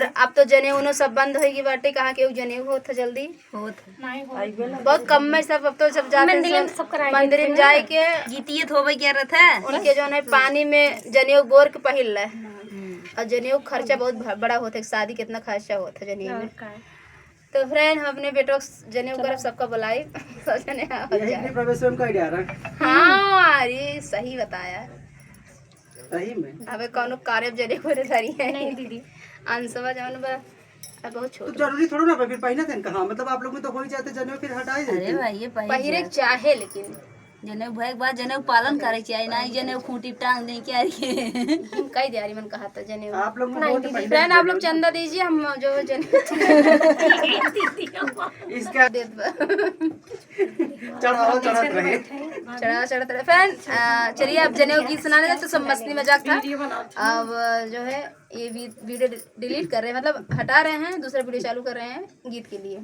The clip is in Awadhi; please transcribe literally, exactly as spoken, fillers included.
अब तो जनेऊ उनो सब बंद होइगी बाटे, कहाँ केहू जनेऊ होत है जल्दी? होत है। बहुत कम में सब, अब तो सब जाते हैं मंदिर में सब, सब कराए मंदिर में जाए के। गीतियत होवे क्या रहता है? उनके जौन है पानी में जनेऊ बोर के पहिर ले। हम्म। और जनेऊ खर्चा बहुत भ-, बड़ा होता है, शादी कितना खर्चा होता है जनेऊ और में। का? तो friend, हम अपने बेटों के जनेऊ चलो। करब, सबका बुलाई, सब जने हो यही जाए। गृह प्रवेश में हमका idea आ रहा है। हाँ, अरे सही बताया। सही में। अबे कौनो कार्य जने को रे धरी है। नहीं दीदी। अंशवा जौन बा, अब बहुत तो छोट। जरूरी थोड़ा ना बा, फिर पहिना देन कहाँ? मतलब आप लोग में तो हो ही जाते जनेऊ, फिर हटा ही अरे देते। भाई, ये पहिर पहिरे जा। चाहे, लेकिन जनेऊ भए के बाद जनेऊ पालन करे चाहिए, ना जनेऊ खूंटी टांग दे क्या रे? कई दियारी मन कहा था जनेऊ। आप लोग में नहीं बहुत दीदी। पहले friend, आप लोग जनेऊ चंदा दीजिए, हम जो है जनेऊ इसका देत बा। चढ़ावा चढ़त रहे। चढ़ावा चढ़त रहे। Friend, आ, चलिए, अब जनेऊ गीत सुनाने दे, तो सब मस्ती मजाक था। अब जो है ये वी-, video डि-, delete कर रहे हैं, मतलब हटा रहे हैं, दूसरा video चालू कर रहे हैं गीत के लिए।